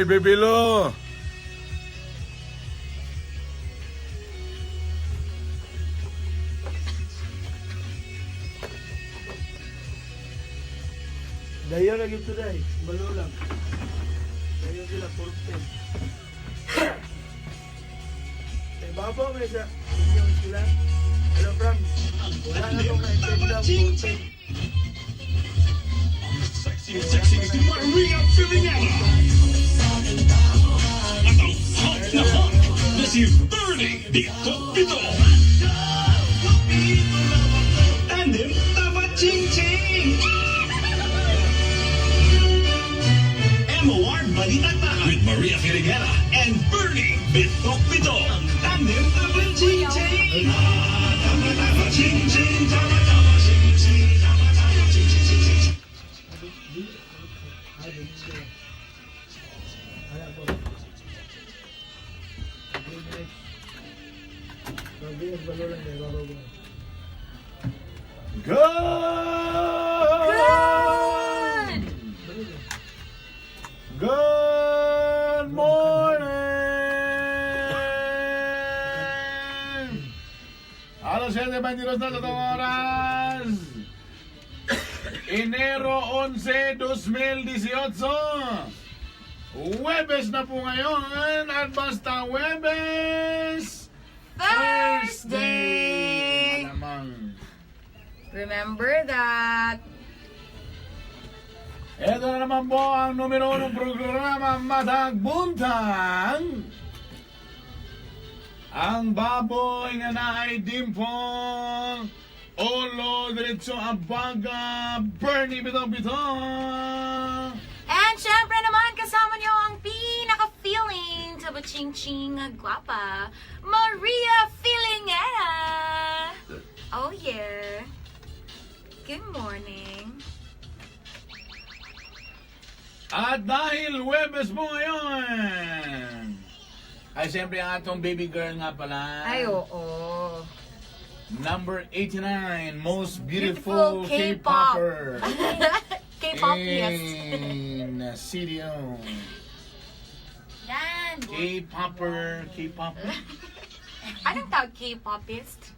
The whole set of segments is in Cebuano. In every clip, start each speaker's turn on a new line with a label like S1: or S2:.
S1: Oy, Bibilo!
S2: Dayon na gyud today, balo lang. Dayon sila 14. Eh babaw man sa inyong sila. Pero Frank, wala na tong na-attend ang 14.
S3: Sexy, sexy si Maria Filingera. At ang hot na hot na si Bernie Bito Bito. Tandem Taba Ching Ching. MOR Balita with Maria Filingera and Bernie Bito Bito. Tandem Taba Ching Ching. Taba Taba Ching Ching. Taba Taba Ching Ching. Taba Taba Ching Ching Ching Ching.
S2: Ay, ako. Grabe, balo lang dahil babaw ba.
S1: Good! Good morning! Alas 7:22 na totoong oras! Enero 11, 2018! Huwebes na po ngayon at basta Huwebes!
S4: Thursday!
S1: Malamang.
S4: Remember that.
S1: Ito na naman po ang numero unong programa Matagbuntang. Ang baboy nga naay dimpong. Olo, diretso abaga, Bernie Bitong Bitong.
S4: And syempre naman, kasama niyo ang pinaka-feeling sa ching gwapa, Maria Feelingera! Oh yeah! Good morning.
S1: At dahil Huwebes po ngayon, ay siyempre ang atong baby girl nga pala.
S4: Ay, oo.
S1: Number 89, most beautiful,
S4: Beautiful K-pop.
S1: K-popper.
S4: K-pop, yes.
S1: In CDO.
S5: Yan!
S1: K-popper, K-popper.
S4: Anong tawag? K-popist?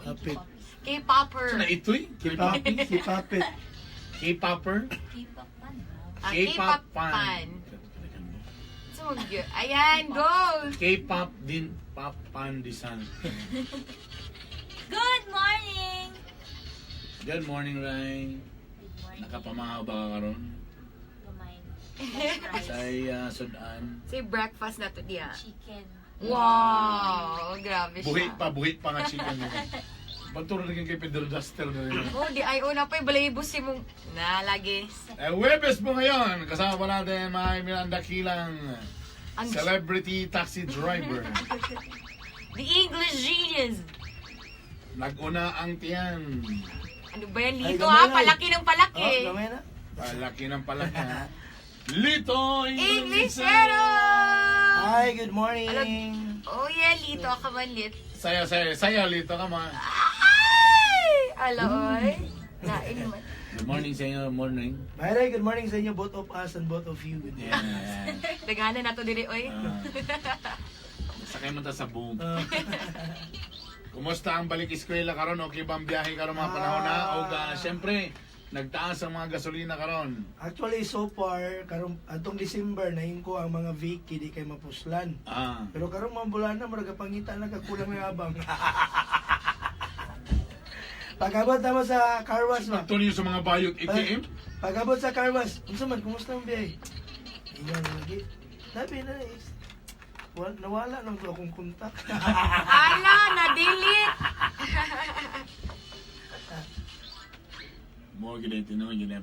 S2: Kapit.
S4: K-popper.
S1: Ano ito'y? K-pop?
S2: Si Papit.
S1: K-popper?
S5: K-pop man.
S4: Ah,
S1: K-pop
S4: K-pop
S1: fan.
S4: fan. So, ayan, go!
S1: K-pop din pop pandisan.
S5: Good morning!
S1: Good morning, Ray.
S5: Good morning.
S1: Nakapamahaw ba ka karon?
S5: Kumain.
S1: Sa sudan.
S4: Say breakfast na to diya.
S5: Chicken.
S4: Wow! Grabe siya.
S1: Buhi pa nga chicken mo. Ba't na kay Pedro Duster na rin?
S4: Oh, di ay una pa yung balahibo si mong... Na, lagi.
S1: Eh, Huwebes po ngayon, kasama pa natin mga Miranda Kilang,
S4: Ang
S1: celebrity taxi driver.
S4: The English genius.
S1: Nag-una ang tiyan.
S4: Ano ba yan,
S2: Ay,
S4: Lito
S2: gamay
S4: ha?
S2: na.
S4: Palaki ng palaki.
S2: Oh, gamay na.
S1: Palaki ng palaki. Ha? Lito
S4: Englishero!
S2: Hi, good morning.
S4: Oh yeah, Lito. Ka man, Lit.
S1: Saya, saya, saya, Lito ka man.
S4: Ay! Ala, oy. Lain man.
S1: Good morning sa inyo, morning.
S2: Mayray, good morning sa inyo, both of us and both of you. Good morning.
S1: Yeah.
S4: Daghanan na to diri, oy.
S1: Ah. Sakay mo ta sa boom.
S2: Ah,
S1: Kumusta ang balik eskwela karon? Okay ba ang biyahe karon mga panahon na? O siyempre, nagtaas ang mga gasolina karon.
S2: Actually, so far, karong atong December, nahin ko ang mga Vicky, di kay mapuslan.
S1: Ah.
S2: Pero karong mga bulan na, murag pangita na, kakulang na abang. Pag-abot na mo sa car wash ba?
S1: Antonio sa mga bayot ATM?
S2: Pag-abot sa car wash, unsa man, kumusta ang biyahe? Ingan lagi. Sabi na, is, nawala nang to akong kontak.
S4: Ala, na-delete.
S1: Mo gid tinuod yun eh.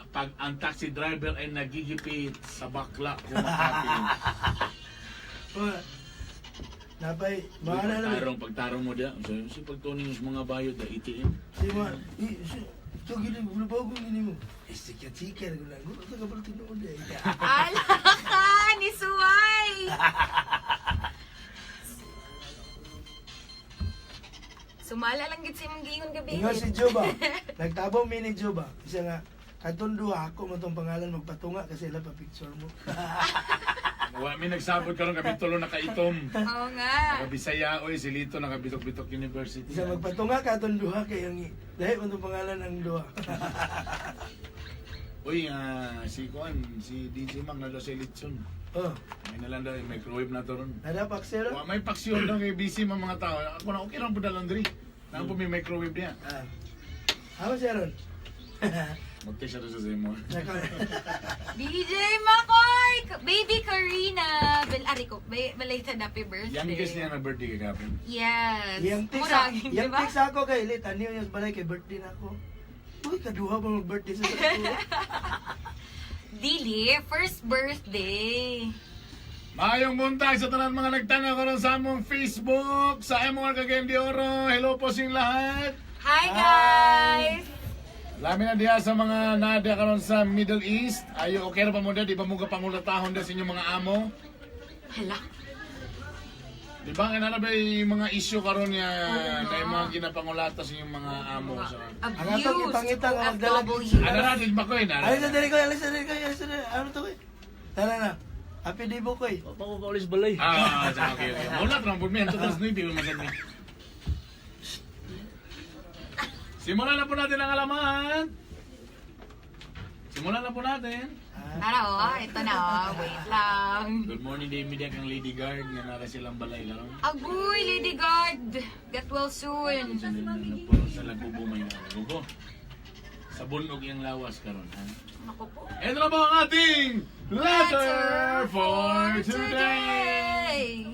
S1: Pag ang taxi driver ay nagigipit sa bakla kumakapit.
S2: Wa- Napay, maana na.
S1: Pagtarong, pagtarong mo diya. So, si pagtunin sa mga bayot da ATM.
S2: Si ma, i, si, ito gini, bulubaw kong gini mo. Eh, siya chika, ko lang. Ito ka pala tinuod eh.
S4: Ala ka, ni Suway. Sumala lang gid si imong giingon gabi.
S2: Ingon si Juba. Nagtabaw mi ni Juba. Isa nga, katong duha ako mo tong pangalan magpatunga kasi ila pa picture mo.
S1: Wa mi nagsabot karon kami tulo nakaitom.
S4: Oo nga.
S1: Naka Bisaya oy, si Lito naka Bitok-Bitok University.
S2: Isa magpatunga ka atong duha kay ang lahi man tong pangalan ang duha.
S1: Uy, si Kuan, si DJ Mac nalo sa Litson.
S2: Oh,
S1: May nalang daw, yung microwave na to ron.
S2: nada paksero.
S1: Wa may paksyon daw kay busy mga mga tao. Ako na okay lang po dalang diri. Nang po may microwave niya.
S2: Ah. Ako siya ron.
S1: Magte siya doon sa Zemo.
S4: DJ Makoy! Baby Karina! Bel Arico, belated happy birthday.
S1: Youngest niya na birthday kagapon.
S4: Yes.
S2: Yang text sa,
S4: Murag, di
S2: yang
S4: ba?
S2: text ako kay Lit, ano yung balay kay birthday na ako. Uy, kaduha ba mag-birthday sa sa
S4: Dili, first birthday.
S1: Maayong buntag sa tanan mga nagtanaw karon sa among Facebook, sa MR Cagayan de Oro. Hello po sa inyong lahat.
S4: Hi, guys!
S1: Lami na diha sa mga nadia karon sa Middle East. Ayo okay ra pa mo diha, di ba mo gapangulatahon diha sa inyong mga amo?
S4: Hala.
S1: Di ba nga na ba yung mga issue karon niya
S4: Oo
S1: na yung
S4: nga.
S1: mga ginapangulata sa inyong mga amo sa
S2: Ang atong
S4: Abused.
S2: ipangita nga magdala-
S4: OFW.
S1: Ano na din ba ko eh?
S2: Alis na diri ko, alis na diri ko, alis na diri. Ano to ko? Tara na. Happy day po ko eh.
S6: Wa pa ko kaulis balay.
S1: Ah, okay. Wala tra po mi, 2009 man sad mi. Simulan na po natin ang alaman. Simulan na po natin.
S4: Tara, oh. Ito na, oh. Wait lang.
S1: Good morning, Dave Media, kang Lady Guard. Nga nara silang balay karon.
S4: Agoy, Lady Guard! Get well soon.
S1: Napuno sa lagubo may lagubo. Sa bunog yung lawas karon ha.
S4: Naku po.
S1: Ito na po ang ating letter for today.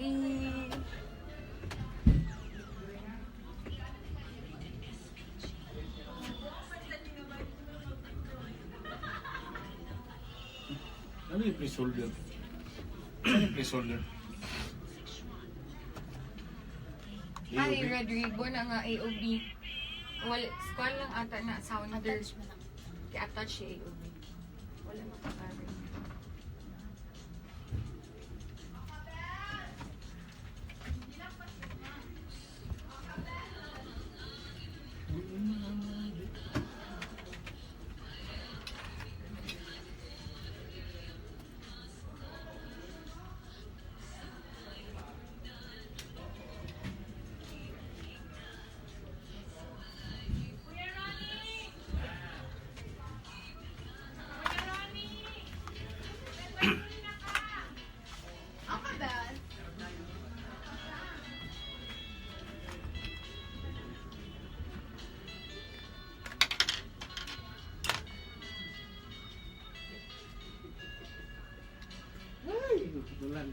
S1: Ano yung placeholder? Ano yung placeholder?
S4: Ay,
S1: AOB?
S4: red ribbon ang nga AOB. Wal, squall lang ata na sounder.
S5: Attach mo lang.
S4: Ki-attach si AOB. Wala na pa.
S2: Ay, tulan.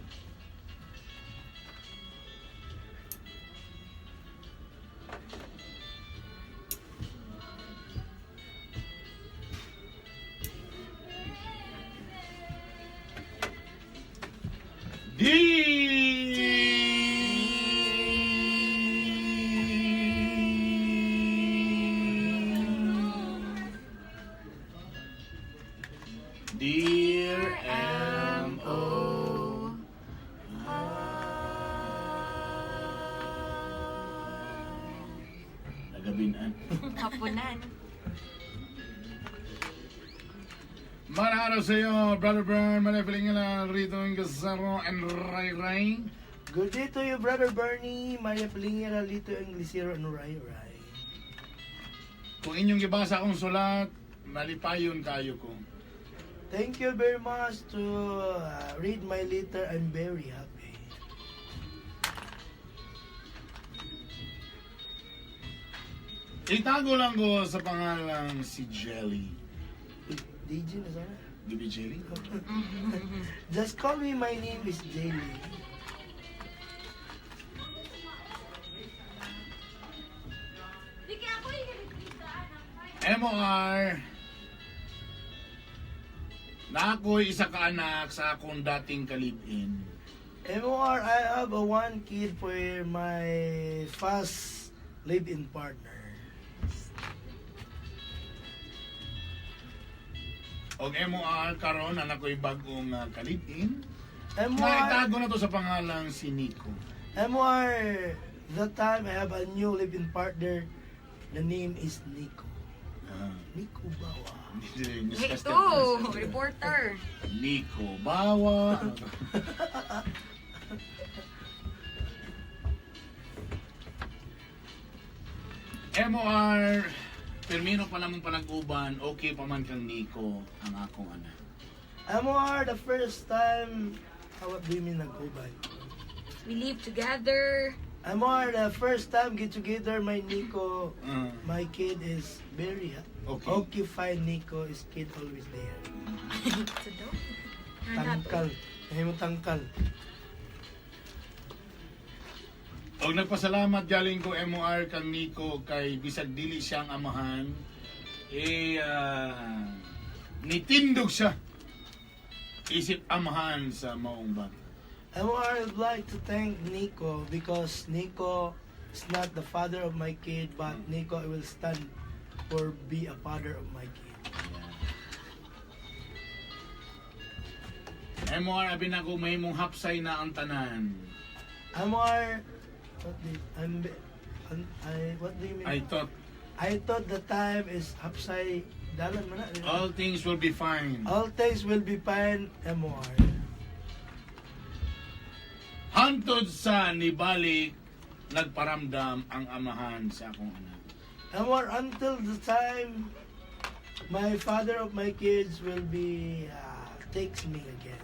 S1: D. Dear M.O. Nagabinan.
S4: Hapunan.
S1: Magandang araw sa iyo, Brother Bern, Maria Pilingala, Rito Ingasaro, and Ray Ray.
S2: Good day to you, Brother Bernie, Maria Pilingera, Lito Inglesero, and Ray Ray.
S1: Kung inyong gibasa akong sulat, malipayon kayo ko.
S2: Thank you very much to read my letter. I'm very happy.
S1: Itago lang ko sa pangalang si Jelly.
S2: Uy, DJ na sana.
S1: Di ba Jelly?
S2: Just call me, my name is Jelly.
S1: MOR. Na ako'y isa ka anak sa akong dating kalibin.
S2: MOR, I have a one kid for my first live-in partner.
S1: Og MOR karon anak ko'y bagong kalibin.
S2: MOR,
S1: Naitago na to sa pangalang si Nico.
S2: MOR, that time I have a new live-in partner. The name is Nico.
S1: Ah.
S2: Nico Bawa.
S4: Hey,
S1: Newscaster.
S4: ito, reporter.
S1: Nico Bawa. Ano to? MOR, Pirmino pa namang panag-uban, okay pa man kang Nico, ang akong anak.
S2: MOR, the first time, how what do you mean nag-uban?
S4: We live together.
S2: MOR, the first time get together, my Nico, my kid is very
S1: Okay.
S2: okay, fine, Nico is kid always there.
S4: Ito daw.
S2: Tangkal. Ay mo tangkal.
S1: Og nagpasalamat galing ko MOR kang Nico kay bisag dili siyang amahan eh nitindog siya isip amahan sa maong bata.
S2: MOR, I would like to thank Nico because Nico is not the father of my kid, but Nico will stand for be a father of my kid.
S1: Yeah. MOR abi na ko mahimong hapsay na ang tanan.
S2: MOR, what do you, I'm, I, what do you mean?
S1: I thought
S2: I thought the time is upside dalan man na.
S1: all things will be fine.
S2: All things will be fine, MOR.
S1: Hantod sa nibalik nagparamdam ang amahan sa akong anak.
S2: MOR, until the time my father of my kids will be, takes me again.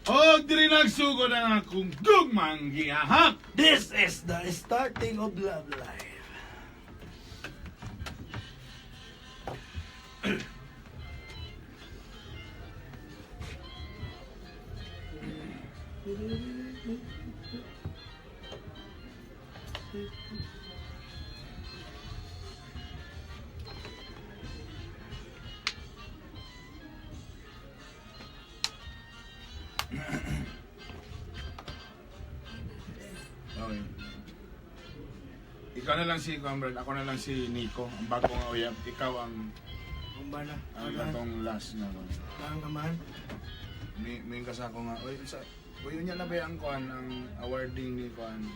S1: Og diri nagsugod ang akong gugmang gihahak.
S2: This is the starting of love life.
S1: Okay. Ikaw na lang si Comrade, ako na lang si Nico, ang bagong uyab. Ikaw ang
S2: Ang bana.
S1: ang atong last na one.
S2: Ang amahan.
S1: May kasa ko nga, oy, sa, oy, unya na ba ang kuan ang awarding ni kuan?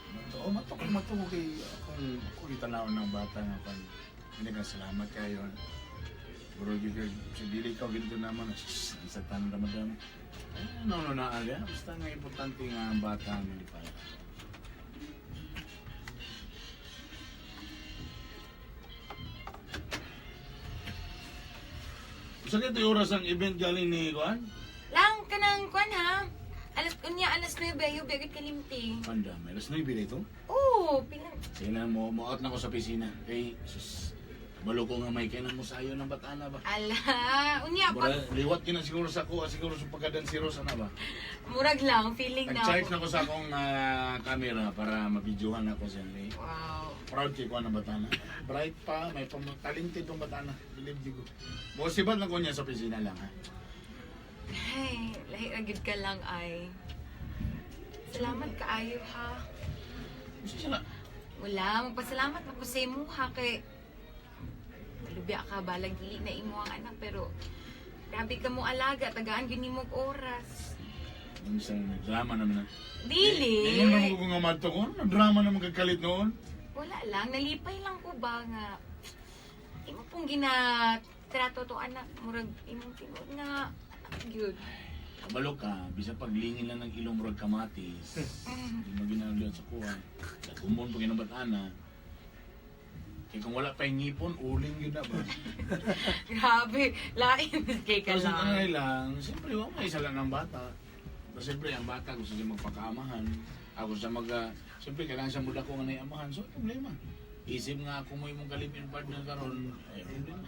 S1: Mato, oh, mato ko mato ko kay akong ako gitanaw ng bata nga kuan. Hindi ka salamat kayo. Bro, gyud kay sa dili ka ginto naman sa tanan ramadam. Ay, no no na aga. Basta nga importante nga ang bata malipay. Sa kito oras ang event galing ni Kuan?
S4: Lang ka ng kwan ha. Alas unya alas 9 ayo agad kalimti.
S1: Panda, may alas 9 dito.
S4: Oo, pinang
S1: Sige na, mo out na ko sa pisina. Kay, sus, kabalo ko nga may kainan mo sayo ng batana ba?
S4: ala. Unya
S1: Mura,
S4: pag
S1: liwat kina siguro sa kuha, siguro sa pagkadansiro sana ba?
S4: murag lang feeling na.
S1: Nag-charge
S4: ako.
S1: na ko sa akong camera para mabidyohan ako siya. Eh,
S4: Wow.
S1: proud kay kuha ng batana. Bright pa, may talented tong batana. Believe di ko. Mosibat lang ko niya sa pisina lang ha.
S4: Ay, lahi ra gyud ka lang ay. Salamat kaayo ha.
S1: Gusto siya na.
S4: Wala, magpasalamat ako sa imo ha kay lubya ka balag dili na imo ang anak pero grabe ka mo alaga tagaan gyud nimo og oras.
S1: Ano siya, nagdrama naman na.
S4: Dili.
S1: Ingon naman ko nga madto ko. Nagdrama naman kagkalit noon.
S4: Wala lang, nalipay lang ko ba nga imo pong ginatrato to anak, murag imong tinuod nga anak gyud.
S1: Kabalo ka, bisa paglingin lang ng ilong murag kamatis. Hindi mo ginagawa sa kuha. Sa kumon pag ginabatana. Kaya kung wala pa yung ngipon, uling yun na ba?
S4: Grabe, lain kay ka
S1: Kasi
S4: lang.
S1: tanay lang, siyempre, wala may isa lang ng bata. Pero siyempre, ang bata gusto siya magpakaamahan. Ako siya mag... siyempre, kailangan siya mula ko nga naiamahan. So, problema. Isip nga ako mo yung kalipin partner karon ay problema.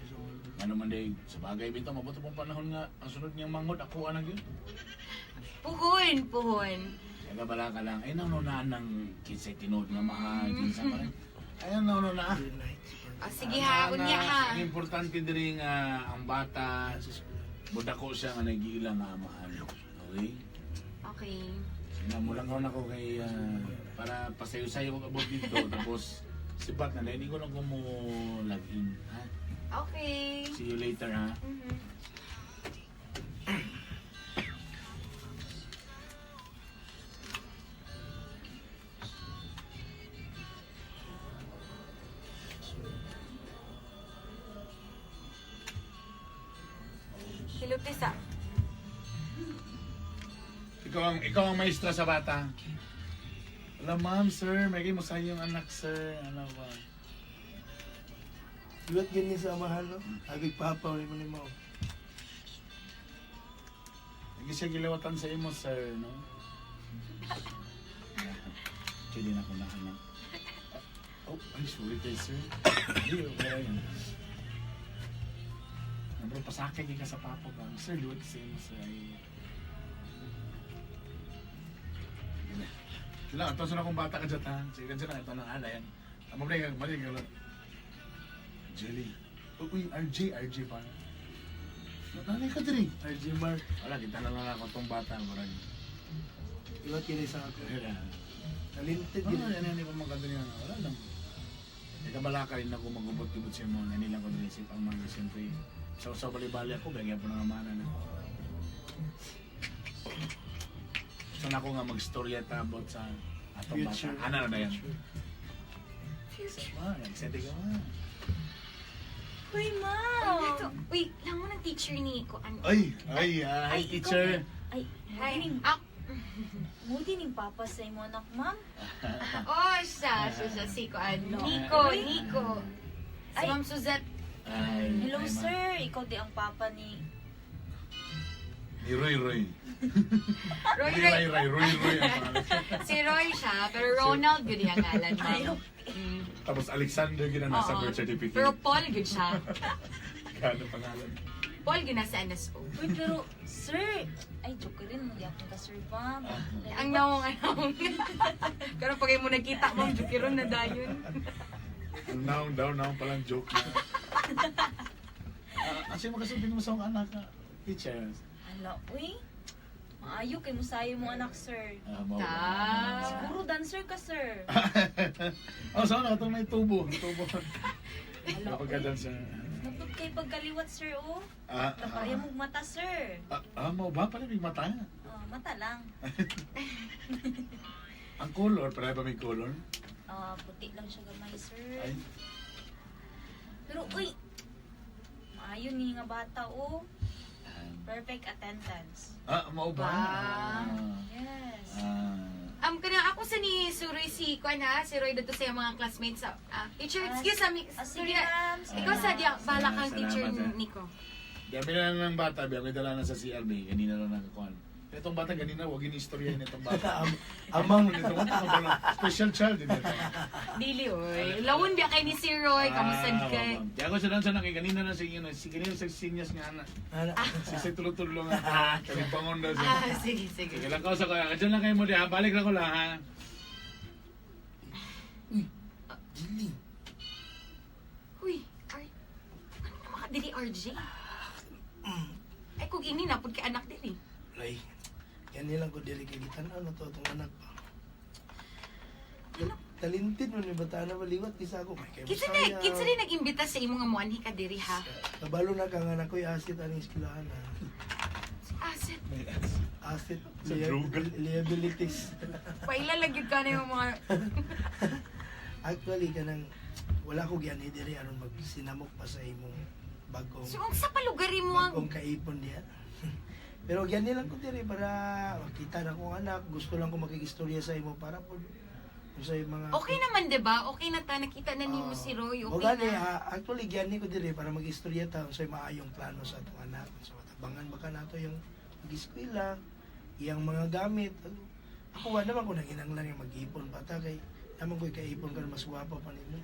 S1: Ano man day, sa bagay bitaw, mabuto pong panahon nga, ang sunod niyang mangod, ako anang yun.
S4: Puhon, puhon.
S1: Kaya bala ka lang, ay naununaan ng kinsay tinuod nga mahal, kinsa pa rin. Ay naununaan.
S2: Good night.
S4: Ah, sige ha, unya ha.
S1: Ang importante diri nga ang bata, budako siya nga nagiila nga amahan. Okay?
S4: Okay.
S1: Sige, mulang kaon ako kay para pasayo-sayo ko abot dito tapos sibat na hindi ko lang kung mo login, ha?
S4: Okay.
S1: See you later, ha?
S4: Mhm. Hiluti sa
S1: Ikaw ang maestra sa bata. Alam, ma'am, sir, may mo sa iyong anak, sir. Ano ba?
S2: Liwat ganyan sa amahan, no? Abig papa, mo ni mo.
S1: Lagi siya gilawatan sa imo, sir, no? Actually, na ko na anak. Oh, ay, sorry kay sir. Hindi, wala yun. Ah, bro, pasakay kay ka sa papa ba? Sir, liwat sa imo, sir. Ay. Sila, ato sa akong bata ka dyan, ha? Sige, dyan na, ito na, ala yan. Tama ba yung mali ka Jelly. Oh, uy, RJ, RJ pa. Nanay ka diri.
S2: RJ Mark,
S1: Wala, kita na lang ako tong bata. Murag.
S2: liwat ganyan sa ako.
S1: Wala.
S2: Talented
S1: Ano,
S2: yun.
S1: yan, yan, pa maganda niya. Wala lang. Ikabalaka rin ako magubot-gubot sa mga nilang ko din isip ang mga siyempre. Sa bali-bali ako, bagay po ng amana na. Gusto na ako nga mag-storya ta about sa atong bata.
S2: Future.
S1: Ano na ba yan?
S4: Future.
S1: Ma, excited ka ma.
S5: Uy, ma'am!
S4: Ito, uy, lang mo ng teacher ni ko. Ano?
S1: Ay, ay, ay, teacher.
S5: Ay,
S4: Hi.
S5: hi.
S4: Ah,
S5: Mudi ning papa sa imo anak, ma'am.
S4: oh, siya, si ko. Ano? Nico, Nico. Si
S5: Ay.
S4: Ma'am Suzette.
S1: Ay,
S5: Hello,
S1: ay, ma.
S5: sir. Ikaw di ang papa ni
S1: Ni Roy Roy.
S4: Roy,
S1: Hindi
S4: Roy.
S1: Roy Roy, Roy Roy ang pangalan.
S4: Si Roy siya, pero Ronald yun yung ngalan, ma'am.
S1: Tapos Alexander yun ang nasa
S4: Oo.
S1: birth certificate.
S4: Pero Paul yun siya.
S1: Kano pangalan?
S4: Paul yun nasa NSO.
S5: Uy, pero, sir! Ay, joke rin mo. Di akong ka-sir, ma'am.
S4: Ang naong, ang naong. Pero pag mo nakita, ma'am, jukiron na dayon.
S1: Ang naong daw, naong palang joke na. Ah, Asi makasabi mo sa akong anak, ah, teacher.
S5: Hala, uy. Maayo kay musayo mo anak, sir.
S1: Ah, mao.
S4: Ta.
S5: Siguro dancer ka, sir.
S1: Oh, saan na? Itong may tubo. Tubo.
S5: Hala,
S1: Kapag
S5: uy.
S1: ka dancer.
S5: Napot kay pagkaliwat, sir, oh.
S1: Ah,
S5: Nakaya
S1: ah,
S5: mong mata, sir.
S1: ah, ah, mao ba? Pala may mata.
S5: Oh, mata lang.
S1: Ang color, pareho ba may color?
S5: Ah, puti lang siya gamay, sir.
S1: Ay,
S5: Pero, uy! Maayo ni nga bata, oh. Perfect attendance.
S1: ah, mao ba?
S4: Ba?
S1: Ah.
S5: Yes.
S1: Ah.
S4: Kana ako sa ni Suroy si kuan ha, si Roy dito sa iyang mga classmates. Ah, teacher, excuse me.
S5: Ah, sige,
S4: Sorry na.
S5: ma'am. Sige,
S4: Ikaw sa
S5: ma'am.
S4: diya, bala kang
S1: Salamat,
S4: teacher
S1: ah.
S4: Nico.
S1: Di amin na lang ng bata, biya ko dala na sa CRB, ganina lang nakakuan. Itong bata, ganina, huwag inistoryahin itong bata.
S2: Amang
S1: Ito, ito, special child din ito.
S4: Dili oy. Lawon biya kay ni si Roy, kamusad kay.
S1: Ah, Di ako sa dansa na kay ganina na sa inyo, si ganina sa sinyas nga ana.
S2: Ana.
S1: Si sa tulo-tulo nga. Kalimpangon daw siya.
S4: Ah, sige, sige.
S1: Sige lang ko sa kaya. Diyan lang kayo mo di ha. Balik lang ko lang ha.
S2: Uy, Jilly.
S4: Uy, R. Ano na makadili RJ? Ay kung ini na pud kay anak dili.
S2: Lay. Yan nilang ko dili kay gitan-aw na to atong anak pa.
S4: Ano?
S2: Talented mo ni bata na maliwat kisa ako. May kay
S4: Kinsa na kinsa ni nag-imbita sa imo nga moanhi ka diri ha?
S2: Kabalo na ka nga na ko'y asset aning eskwelahan ha.
S4: Asset.
S2: Asset
S1: Sa droga.
S2: liabilities.
S4: Paila lang gyud ka na yung mga
S2: Actually kanang wala ko gyani diri aron magsinamok pa sa imong bagong
S4: So unsa pa lugar mo ang
S2: bagong kaipon diha. Pero gyani lang ko diri para makita na kong anak, gusto lang ko makikistorya sa imo para po sa mga
S4: Okay naman, 'di ba? Okay na ta nakita na nimo
S2: Ah,
S4: si Roy.
S2: o
S4: Okay
S2: gani,
S4: na.
S2: ah, actually gyani ko diri para mag-istorya ta unsay maayong plano sa atong anak. So matabangan baka nato yung mag-eskwela, iyang mga gamit. Ako wa naman ko nanginanglan yung mag-ipon bata kay naman ko'y kaipon ka mas gwapa pa nimo.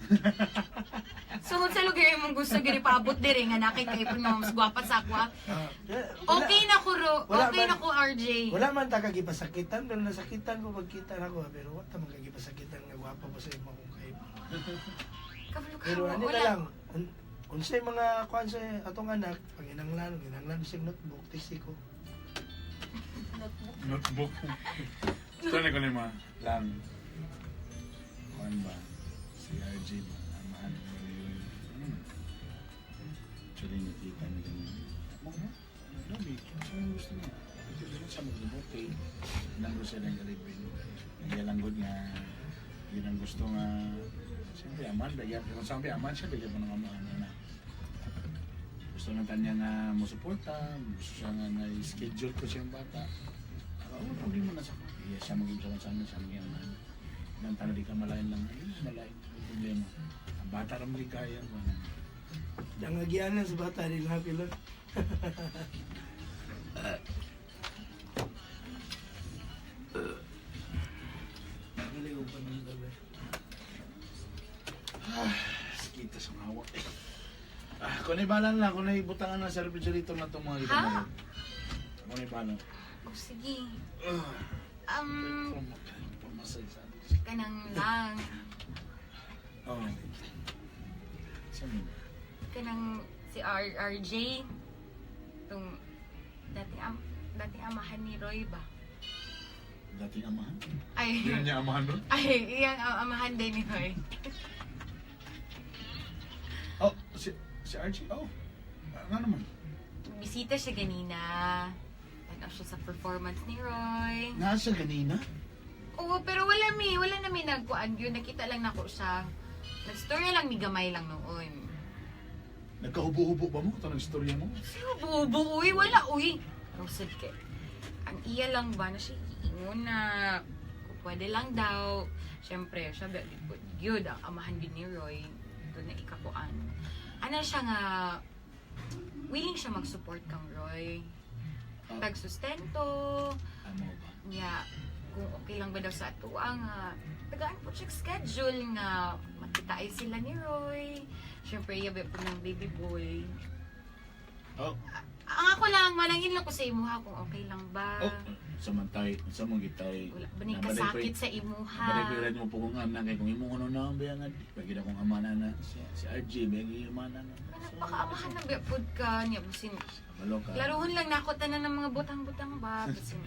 S4: So unsa lugar imong gusto gini paabot diri nga nakay kay nga mas gwapa sa ako? ah?
S2: Ah, wala-
S4: Okay na ko ro.
S2: Wala
S4: Okay
S2: man.
S4: na ko RJ.
S2: Wala man ta kagipasakitan pero nasakitan ko pagkita nako pero wa ta man kagipasakitan nga gwapa pa sa imo kung kaipon.
S4: Kabalo ka.
S2: Pero ano na
S4: Wala.
S2: lang, unsay mga kuan sa atong anak, panginanglan, ginanglan sig notebook, tisi ko.
S5: Notebook.
S1: Notebook. Ito na ko ni ma. Lang. Kuan ba? Si RJ ba? Amahan ko ba yun? Ano? Actually, nakita niya ganyan. Mo ba? Grabe. Ano yung gusto niya? Ito din siya maglubote. Nanggo siya ng galibin. Nagyalanggod nga. Yun ang gusto nga. Siyempre, aman. Bigyan. Kung sabi, aman siya, bigyan mo ng amahan na. Gusto Gusto na tanya nga mo suporta, gusto siya nga na-schedule ko siyang bata. Ako, oh, problema na sa ko. Iya, siya maging sa sa siya maging amahan. Nang tala di ka malain lang, ay, malain, may problema. Ang bata ra mo kaya ko na.
S2: Ang agianan sa bata, di lang happy lang. Dili ko pa nung gabi.
S1: Kita sa mga hawak. Ah, kung ibalan lang, kung ibutangan na sa refrigerator na itong mga
S4: Ha?
S1: Kung ibalan.
S4: Oh, sige.
S1: Ah, Pumasay sa atin.
S4: Kanang lang.
S1: Oo. Saan yun?
S4: Kanang si RRJ. Tung dating amahan ni Roy ba?
S1: Dating amahan?
S4: Ay,
S1: Hindi na niya amahan doon?
S4: ay, iyang amahan din ni Roy.
S1: Oh, si RJ? Oh. Ah, nga naman.
S4: Bisita siya ganina. Tanaw siya sa performance ni Roy.
S1: Nasa ganina?
S4: Oo, pero wala mi, wala na mi nagkuan yun. Nakita lang nako siya. Nag-story lang mi gamay lang noon.
S1: Nagkahubo-hubo ba mo? Ito ang istorya mo?
S4: Bubo, uy, wala, uy. Rosal kay. Ang iya lang ba na siya iingon na kung pwede lang daw. Siyempre, siya ba, yun, ang amahan din ni Roy. Ito na ikakuan. Ano siya nga, willing siya mag-support kang Roy.
S1: Oh.
S4: Tagsustento,
S1: Ano ba?
S4: niya, kung okay lang ba daw sa atuwa nga, tagaan po siya schedule nga, makita ay sila ni Roy. Siyempre, iya ba po ng baby boy.
S1: Oh.
S4: Ang ako lang, malangin lang ko sa imuha kung okay lang ba.
S1: Oh. Samantay, sa mong gitay.
S4: Wala ba ni kasakit sa imuha?
S1: Balay ko rin mo po kung amna kay kung imong ano na ang bayangan. Pagid akong ama na na si RJ bayang ama na na.
S4: Baka amahan na ba pud ka niya busin.
S1: Kabalo ka.
S4: Laruhon lang nako tanan ng mga butang-butang ba busin.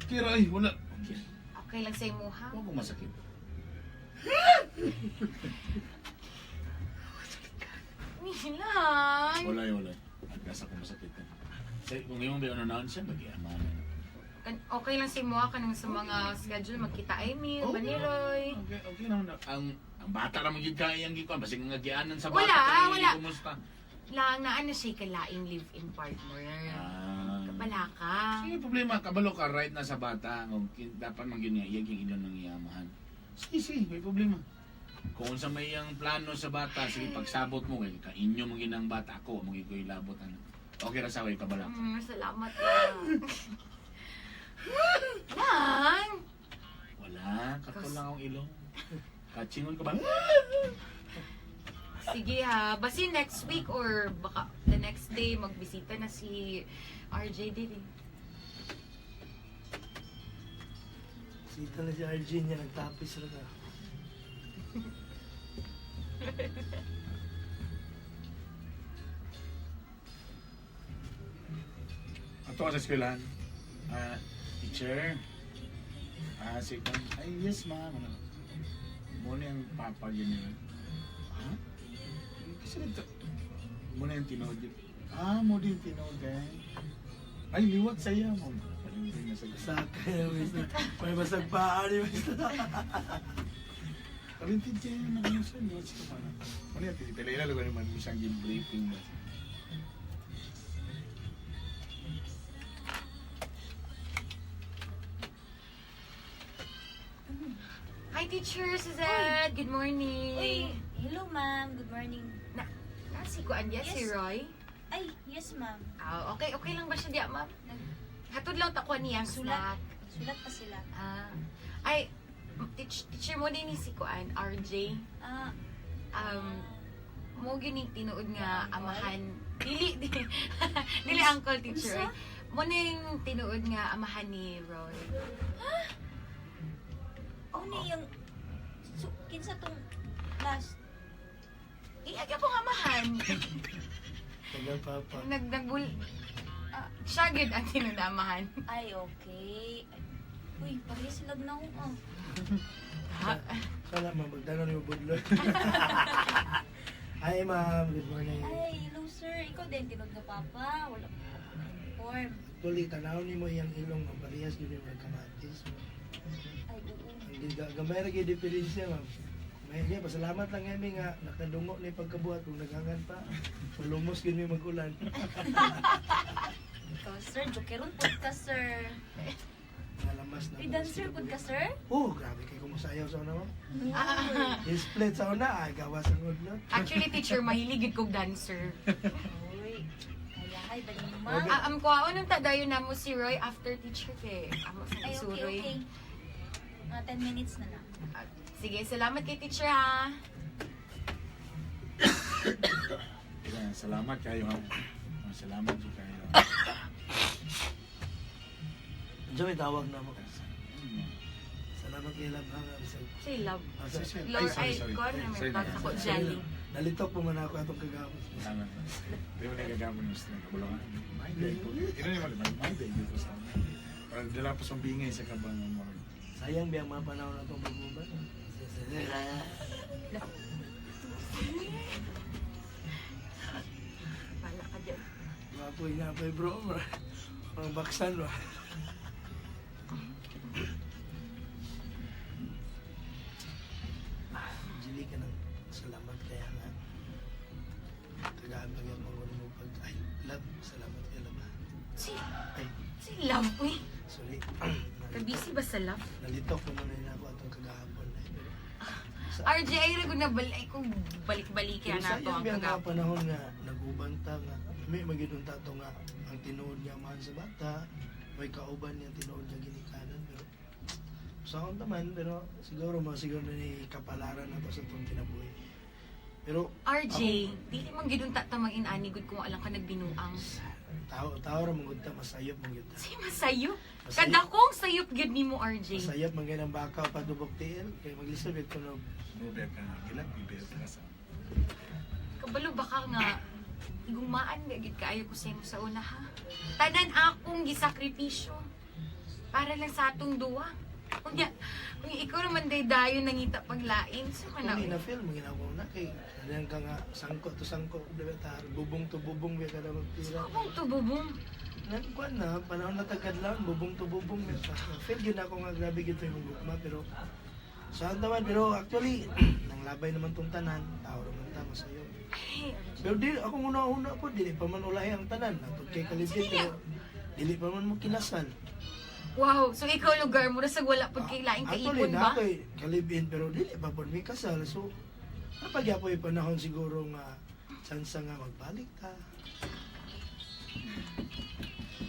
S1: Kira ay wala. Okay.
S4: Okay lang sa imuha.
S1: Huwag kong masakit.
S4: Nilang.
S1: Wala wala. Agkas ako masakit. Sa kung imong bayan ano na siya bagi ama na.
S4: Okay lang sa imuha kanang sa mga schedule magkita ay mi,
S1: Okay.
S4: ba ni Roy.
S1: Okay, okay naman. Ang bata ra man gyud kay ang gikuan basig nga gianan sa bata.
S4: Wala,
S1: kay
S4: wala.
S1: Kumusta?
S4: Lang na ano siya kalaing live-in partner.
S1: Ah.
S4: Kapala ka.
S1: Sige, problema, kabalo ka right na sa bata. Kung dapat man gyud nga iyang yung ilon ng iyamahan. Sige, sige, may problema. Kung unsa may iyang plano sa bata, sige pagsabot mo kay kainyo man gyud ang bata ako, mo gyud ko ilabot ano. Okay ra sa way kabala.
S4: Salamat lang. Lang.
S1: Wala, kato lang ang ilong. Katsingon ka ba?
S4: Sige ha, basi next week or baka the next day magbisita na si RJ din eh.
S2: Sita na si RJ niya, nagtapis ra ka.
S1: Ato ka sa eskwelahan. Ah, teacher. Ah, si ay yes ma'am. Ano? Muna yung papa yun nila. Ha? Kasi nito. Muna yung tinuod yun. Ah, mo din tinuod eh. Ay, liwat sa iya mo. Palinding na sa
S2: Sa akin, may basag paa ni basta.
S1: Palinding siya yung nag siya. Liwat siya pa. Muna yung titila. Lugar naman mo siyang give-briefing ba.
S4: Hi Teacher Suzette! Good morning!
S5: Uy, hello ma'am. Good morning.
S4: Na, na si Kuan yes, si
S5: Yes.
S4: Roy?
S5: Ay, yes ma'am.
S4: Ah, okay, okay lang ba siya diya, ma'am? Hatod lang takuan niya ang
S5: Sulat.
S4: snack.
S5: Sulat pa sila.
S4: Ah, ay, teacher mo din ni si Kuan, RJ.
S5: Ah,
S4: Mo gyud ning tinuod nga amahan dili dili, dili uncle teacher.
S5: Unsa?
S4: Mo ning tinuod nga amahan ni Roy.
S5: Oh, ni yung so, kinsa tong last?
S4: Iya gyud pong amahan.
S2: Taga papa.
S4: Nag nagbul ah, siya gyud ang tinuod na amahan.
S5: Ay, okay. Ay, uy, pareha sila na oh.
S4: Ha?
S2: Sana ma'am, magdano ni budlo. Hi ma'am, good morning.
S5: Ay, hello sir. Ikaw din tinud nga papa. Wala pa ako na-inform.
S2: Actually, tanaw ni mo iyang ilong, ma'am. Parehas gyud yung mga kamatis.
S5: Ay, oo.
S2: Ang gamay ra gyud diferensya, ma'am. May yeah, pasalamat lang kami nga nakadungo ni pagkabuhat kung naghangan pa. Malumos gid mi magulan.
S5: Ikaw, sir. Jokeron po ka, sir.
S2: Nalamas na.
S5: Uy, dancer po ka, sir?
S2: Oh, grabe kay kumusayaw sa una mo. Split sa una, ay gawas ang udlot.
S4: Actually, teacher, mahilig gid kog dancer.
S5: Uy, kaya hay, bali mo, ma'am.
S4: Ah, am kuhaon nung tadayon na mo si Roy after teacher kay amo sa
S5: Ay, okay,
S4: isuroy.
S5: okay. Mga 10 minutes na lang.
S4: Ah, sige, salamat kay teacher ha.
S1: Yeah, salamat kayo ha. Oh, salamat jud kayo.
S2: Diyan may tawag na mo. Salamat kay Love ha. nga, bisag-
S4: Say love.
S2: Ah, sa-
S4: Lord,
S1: Ay, sorry,
S4: ay,
S1: sorry.
S4: kuhaan na may
S1: Sorry,
S4: tawag sa ko,
S1: sorry.
S4: Jelly.
S2: Nalitok po man ako atong kagapon.
S1: Tama. Di mo nagagamit yung string. Kabalo ka. My day po. Ino naman, my day dito sa amin. Parang dala pa sa bingay sa kabang mo.
S2: Sayang biyang mga panahon na itong pag-uban.
S4: Bala ka dyan.
S2: Mapoy na apoy bro. Mga baksan ba? Ah, Jilly ka ng salamat kaya nga. Tagaan pag yung mga mo pag... Ay, love. Salamat kay love. ah.
S4: Si,
S2: Ay,
S4: si love, uy.
S2: sorry.
S4: Kabisi ba sa love?
S2: Nalitok po muna na ako atong kagahapon. Ay, pero,
S4: RJ, ay rago na balik kung balik-balik
S2: Pero
S4: na to
S2: sayang
S4: ang
S2: biya nga
S4: kagapon.
S2: panahon nga naguban ta nga may magyud unta to nga ang tinuod nga amahan sa bata may kauban niya tinuod nga ginikanan pero sa akong taman pero siguro mo siguro na ni kapalaran na to sa itong kinabuhi pero
S4: RJ, dili man gid unta ta mag-inani gud kung alang ka nagbinuang.
S2: tao tao ra man gud ta masayop man gyud ta
S4: Si masayop.
S2: Masayop.
S4: Kada kong sayop gyud nimo RJ.
S2: Masayop man gyud ang baka padubok tiil kay maglisod gyud kuno.
S1: Robert ka nga. Gilang, bibir ka sa.
S4: Kabalo baka nga igumaan ba gid kaayo ko sa imo sa una ha. Tanan akong gisakripisyo para lang sa atong duwa. Unya, kung ikaw naman day dayon nangita paglain, so ka na.
S2: Kung na film ginagawa na kay kanang ka nga sangko to sangko diba ta bubong to bubong ba kada magtira.
S4: Bubong to bubong.
S2: Nagkuan na, panahon na tagkadlaw, bubong to bubong. Feel yun ako nga grabe gito yung gugma, pero saan naman, pero actually, nang labay naman tong tanan, tao naman ta, masayo.
S4: Ay,
S2: Pero di, ako una-una po, dili pa man ulahi ang tanan, natod kay kalibit, pero dili pa man mo kinasal.
S4: Wow, so ikaw lugar mo rasag wala pud kay laing
S2: Actually,
S4: kaipon ba?
S2: natoy kalibin, pero dili pa po may kasal, so, napagyapo yung panahon siguro nga, chance nga magbalik ta.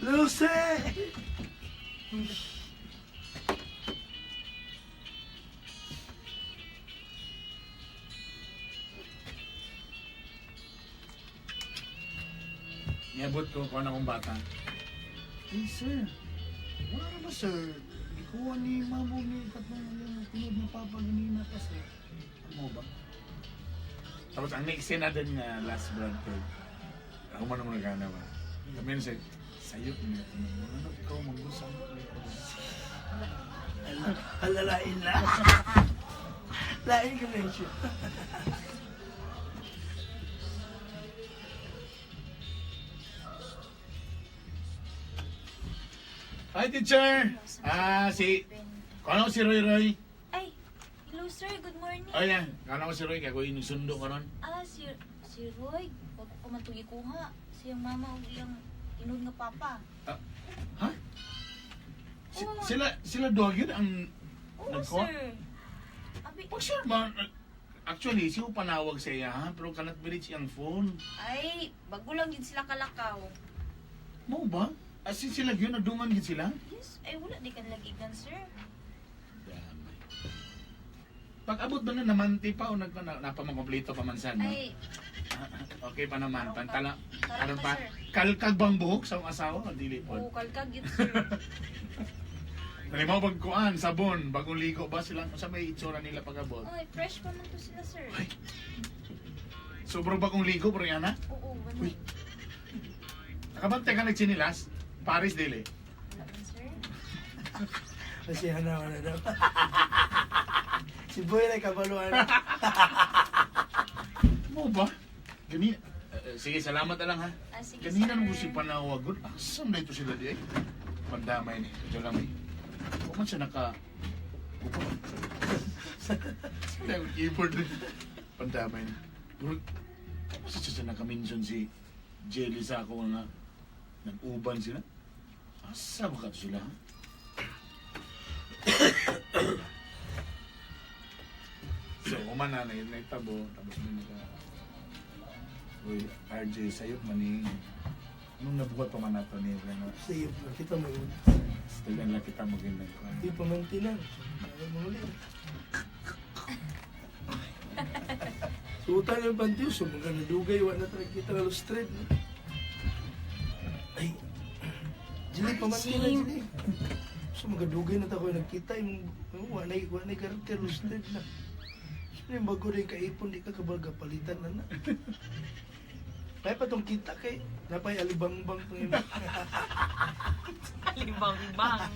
S2: Lucy!
S1: Niabot ko kung akong bata. Hey, sir. Wala na ba, sir? Ikuha ni mamo ni katong yung tinud ni Papa ganina pa, sir. Ano ba? Tapos ang next scene natin nga last brand kay ako man naman nagana ba? Kami na sa'yo, sayop niya. Ano, ikaw manggusang.
S2: Alalain na. Lain ka na siya.
S1: Hi, teacher! Ah, si... Kano si Roy Roy?
S5: Ay, hello sir, good morning.
S1: Oh, yan. Kano si Roy? Kaya ko yung sundo ka nun.
S5: Ah, si, si Roy, wag ko man tugi kuha. Siyang mama ug iyang tinuod nga papa.
S1: Ah, ha? Si,
S5: Oo.
S1: sila, sila dog yun ang
S5: Oo,
S1: nagkuha?
S5: sir. Abi,
S1: Pag sure ba, actually, siya panawag sa iya, ha? Pero cannot be reach ang phone.
S5: ay, bago lang yun sila kalakaw.
S1: Mo ba? As in sila yun, nadungan yun sila?
S5: Yes, ay wala di ka nalagigan, sir.
S1: Damay. Pag abot ba na namanti pa o nagpa, na, napamakompleto pa man san, no?
S5: Ay,
S1: Okay pa naman,
S5: Karon pa.
S1: pantala.
S5: Karon
S1: Karon
S5: pa,
S1: pa.
S5: sir.
S1: Kalkag bang buhok sa akong asawa? O dili po.
S5: oo, kalkag yun, sir.
S1: Halimbawa pagkuan, sabon, bagong ligo ba sila? Sa may itsura nila pag abot?
S5: Ay, fresh pa man to sila, sir.
S1: Ay. Sobrang bagong ligo, pero yan ha?
S5: Oo, wala.
S1: Uy. Nakabantay ka nagchinilas? Paris dili.
S5: Wala man, sir.
S2: Kasi ano, ano daw. Si Boy na kabaluan.
S1: Mo ba? Gani. Eh, sige, salamat na lang ha.
S5: Ah, sige,
S1: Ganina
S5: sir.
S1: nung si panawag. Asam na ito sila di ay. Pandamay ni. Ito lang eh. Huwag man siya naka... Upo. Saan ang keyboard? Pandamay na. Pero, tapos siya naka-mention si Jelly sa ako nga nag-uban sila. Asa ba ka to sila? Ha? So, umana na yun, naitabo. Tapos may naka... Uy, RJ, sa'yo maning... Anong nabuhat pa man nato ni Reno?
S2: Sayop na kita mo yun.
S1: Still lang kita magandang
S2: Di pa man tilang. Ayaw mo ulit. Suotan yung panty, so mga nadugay, wala na talaga kita nga street. Ay, Jili, pamanti na, Jili. So mga dugay na ta ko nagkita, yung wala na karakter, lusted na. So yung bago rin kaipon, di ka kabaga, palitan na na. Kaya pa tong kita kay, napay alibangbang tong imo.
S4: Alibang-bang.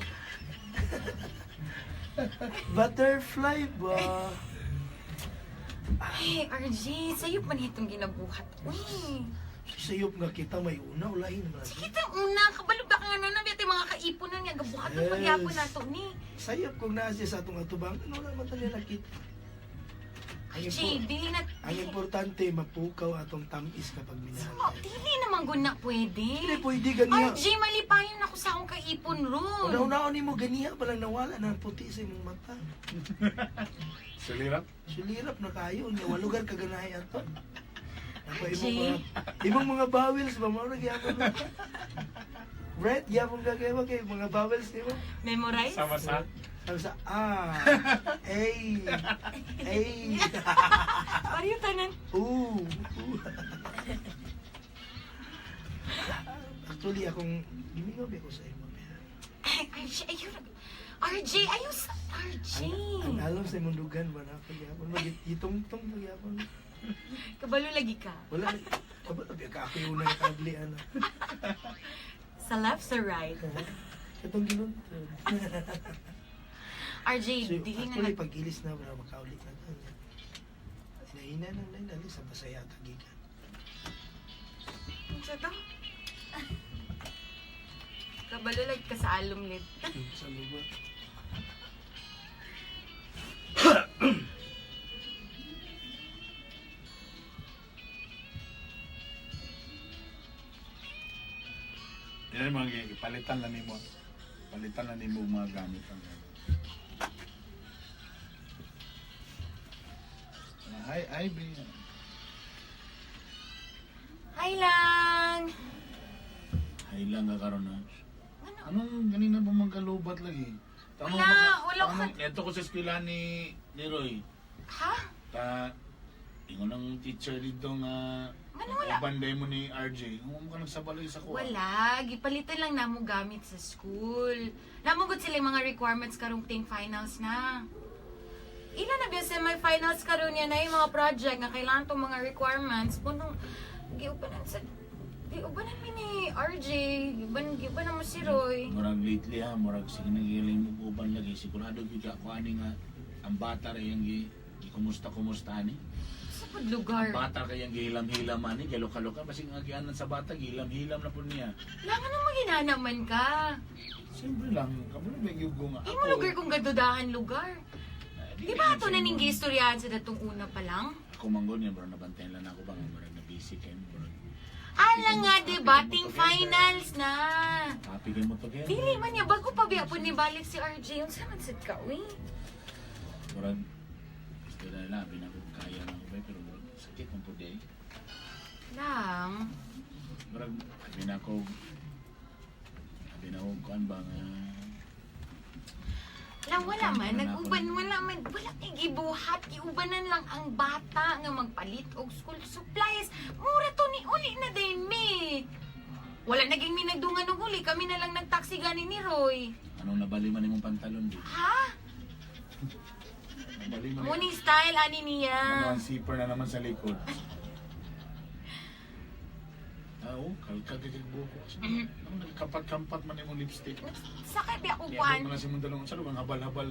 S2: Butterfly ba?
S4: Ay, RJ, sa'yo pa nitong ginabuhat. Uy,
S2: Sayop nga kita may una, ulahin naman.
S4: sige ta una, kabalo ba ka nga na nabi mga kaipunan nga, gabuhat ng
S2: Yes.
S4: pagyapon nato ni.
S2: Sayop kung naa siya sa atong atubang, ano naman tayo nakita. Ang,
S4: RJ, dili na,
S2: ang importante, mapukaw atong tamis kapag minahal.
S4: Oh, dili naman gud na pwede.
S2: Hindi pwede ganiya.
S4: RJ, malipayon ako sa akong kaipon ron.
S2: Una-unaon nimo ganiya palang nawala na ang puti sa imong mata.
S1: Sulirap?
S2: Sulirap na kayo, nya wa lugar ka ganahi ato. Napa imong
S4: RJ.
S2: mga imong mga vowels ba mao na gyapon. Red gyapon ka kay kay mga vowels nimo.
S4: Memorize?
S1: Sama sa?
S2: Sabi sa A, A, A,
S4: Pareho tanan.
S2: U. U. Actually, akong gimingaw ba ako sa imo.
S4: Ay, RJ, ayun. RJ, ayun sa RJ.
S2: Ang alam sa imong dugan ba na pagyapon magitungtong pagyapon.
S4: Kabalo lagi ka.
S2: Wala kabalo ba ka ako yung unang kable ano.
S4: Sa left, sa right.
S2: Katong ginuntod.
S4: RJ,
S2: So,
S4: dili na
S2: actually, pag ilis na, wala makaulit na kanya. Inaina na lang, dali sa basaya tagikan.
S4: Sa to? Kabalo lagi ka sa alumlit.
S2: Sa lugar.
S1: Yan mga gigi, palitan lang nimo. Palitan lang nimo mga gamit ang Hi, Ivy.
S4: Hi lang!
S1: Hi lang ka karon na.
S4: Ano?
S1: Anong ganina ba magkalubat lagi? Tama
S4: Wala, wala ko
S1: Ito ko sa eskwela ni Roy.
S4: Ha?
S1: Ta ingon ang teacher dito nga
S4: Ano wala?
S1: Banday mo ni RJ. Huwag mo ka nagsabalay sa kuha.
S4: Wala, gipalitan lang namo gamit sa school. Namugod sila yung mga requirements karong ting finals na. Ila na ba yung semi-finals karon yan na yung mga project nga kailangan tong mga requirements. Punong giubanan sa giubanan mi ni RJ, giubanan mo si Roy.
S1: Murag lately ha, murag sige nagiling mo uban lagi sigurado gyud ka ako ani nga ang bata ra yang gi kumusta-kumusta ani.
S4: Sa pud lugar.
S1: Ang bata kay yang gihilam-hilam ani, galoka-loka basig ang agianan sa bata gihilam-hilam na pud niya.
S4: Langan na maginana man ka.
S1: Siyempre lang, kabalo ba gyud ko nga
S4: Imo lugar kung gadudahan lugar.
S1: Ah,
S4: Di ba ato na ning giistoryahan sa datong una pa lang?
S1: Ako manggod niya, bro, nabantayan lang ako ba nga murag na busy kayo, murag
S4: Ala nga, di ba? Ting finals na.
S1: happy kayo mo together.
S4: Dili man niya, bago pa biya po ni balik si RJ. Yung sa man sad ka, uy.
S1: Murag gusto na labi na ako kaya na ako ba, pero murag sakit man pud eh.
S4: Lang.
S1: Murag abi na ako kuan ba nga
S4: Lang, wala man. Nag-uban, wala man. Wala kay gibuhat. Giubanan lang ang bata nga magpalit og school supplies. Mura to ni uli na din, me. Wala naging mi nagdungan og uli. Kami na lang nagtaksi gani ni Roy.
S1: anong nabali man imong pantalon di?
S4: Ha?
S1: Nabali man.
S4: Morning style, ani niya.
S1: Ano ang zipper na naman sa likod. Ah, oh, kalkag kay buko. Anong nagkapat-kampat man imong lipstick?
S4: Sakit di ako
S1: Kaya
S4: kuan.
S1: mo na sa mong dalawang sa lugar, habal-habal.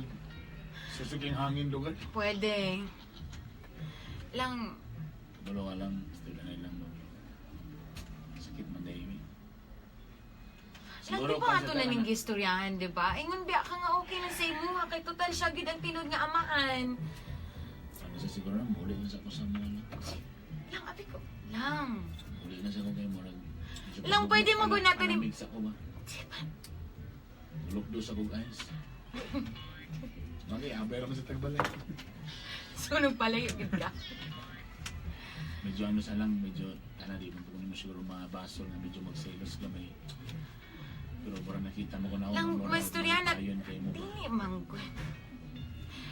S1: Susuking hangin lugar.
S4: Pwede. Lang,
S1: Kabalo ka lang, still na lang mo. Sakit man dahil.
S4: Lang, di ba
S1: kung
S4: ato
S1: sa
S4: na
S1: tanan-
S4: ning gistoryahan, di ba? Ingon biya ka nga okay na sa imuha kay total siya gid ang tinud nga amahan.
S1: Kasi siguro na, muli na sa ako sa mga lang.
S4: Lang, abi ko. Lang.
S1: Muli na sa ako kay Murag. Medyo
S4: Lang, pwede mo gunatan ni-
S1: Palamig sa ko ba? Tulog do sa kong eyes. Maki, abay ko sa tagbalay.
S4: Sunog pala yung ka.
S1: Medyo ano sa lang, medyo, tana di mo po mo siguro mabasol na medyo magselos ka may. Pero parang nakita mo ko na
S4: Lang, masturya na.
S1: Ayun kay mo ba?
S4: Dili, manggo.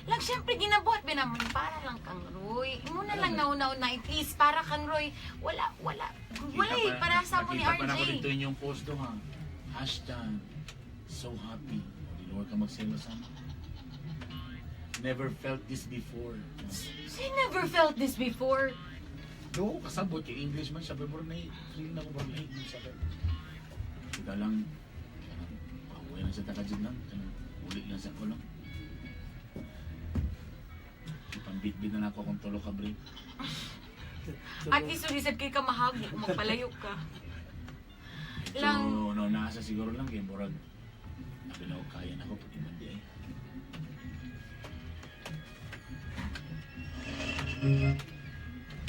S4: Lang, syempre, ginabuhat ba naman para lang kang Roy. Muna lang nauna-una, eh, please, para kang Roy. Wala, wala. Wala eh, para sa mo ni
S1: Nakita pa na ako
S4: RJ.
S1: dito inyong post do ha. #SoHappy. O, di luwag ka magselos ha. Never felt this before.
S4: She never felt this before.
S1: Do, kasabot kay English man siya. Pero na feel na ko ba na siya. Kita lang, pauwi lang sa takajud lang. Kanang Uli lang sa ko lang. Ipambitbit na na ako kung tulo ka break.
S4: At least ulisad kay ka mahago kung magpalayo ka. Lang,
S1: So, no, nasa siguro lang kay Murag. Abi na ako, kaya na ako pag imandi eh.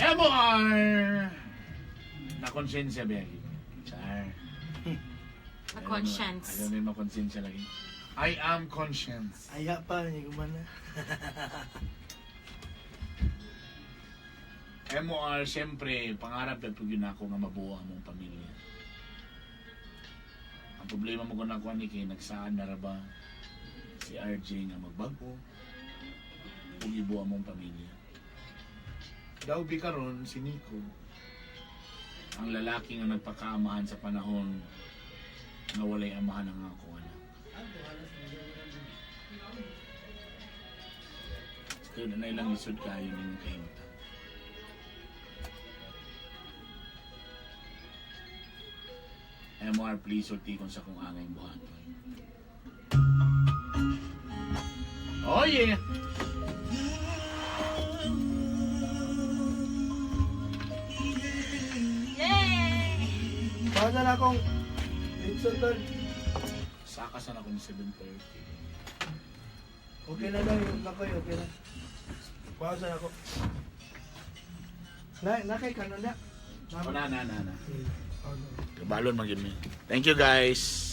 S1: MOR! Na-konsensya ba yan? Char.
S4: na conscience.
S1: Alam mo yung makonsensya lagi. I am conscience.
S2: Aya pa, hindi ko man na.
S1: MOR, siyempre, pangarap na pag yun ako nga mabuo ang mong pamilya. Ang problema mo kung nakuha ni kay nagsaan na ra ba si RJ nga magbago ug ibuo ang mong pamilya. Daw bi karon si Nico ang lalaki nga nagpakaamahan sa panahon nga walay amahan ang ako anak. So, na ilang lisod kayo ninyong kahimta. MR, please, sulti kung sa kung angay buhaton. Oh yeah!
S4: Yay!
S2: Paano na akong Litson tol.
S1: Saka sana akong 7:30.
S2: Okay na daw yung lakoy, okay na. Paano na ako. Na, nakay kanon na.
S1: Oh, na, na, na, na.
S2: Hmm, paano?
S1: Kabalon man yun. Thank you guys!